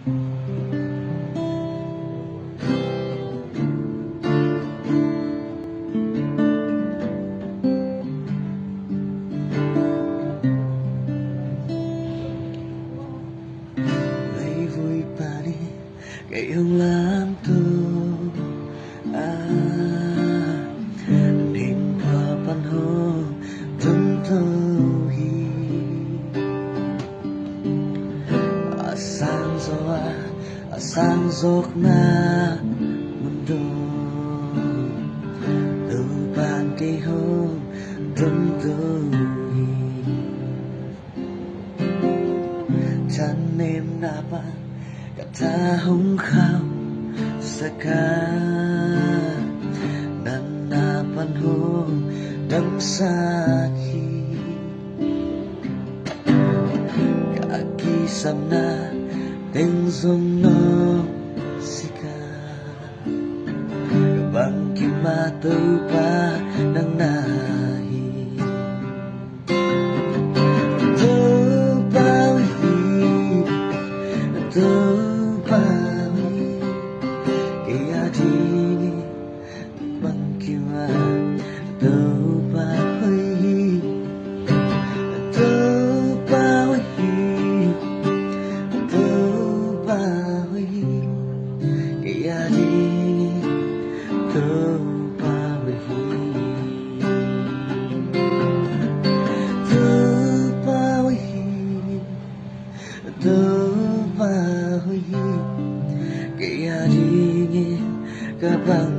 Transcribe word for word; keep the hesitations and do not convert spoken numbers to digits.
Leivui pan in kei hong lamto a, ning khua pan hong tumto hi. A sang zo a, a sang zokna mun dong Topa'n kei hong tumto hi. Thanemna pan ka tha hong khauhsak a, natna pan hong damsak hi. Ka kisapna teng zong nong sik a, ka bangkim a Topa nang na hi. Topa hoih hi, Topa hoih hi, kei a dingin bangkim a Topa hoih hi. Topa hoih hi, Topa hoih hi, kei a dingin Topa hoih hi. Topa hoih hi, Topa hoih hi, kei a dingin ka bang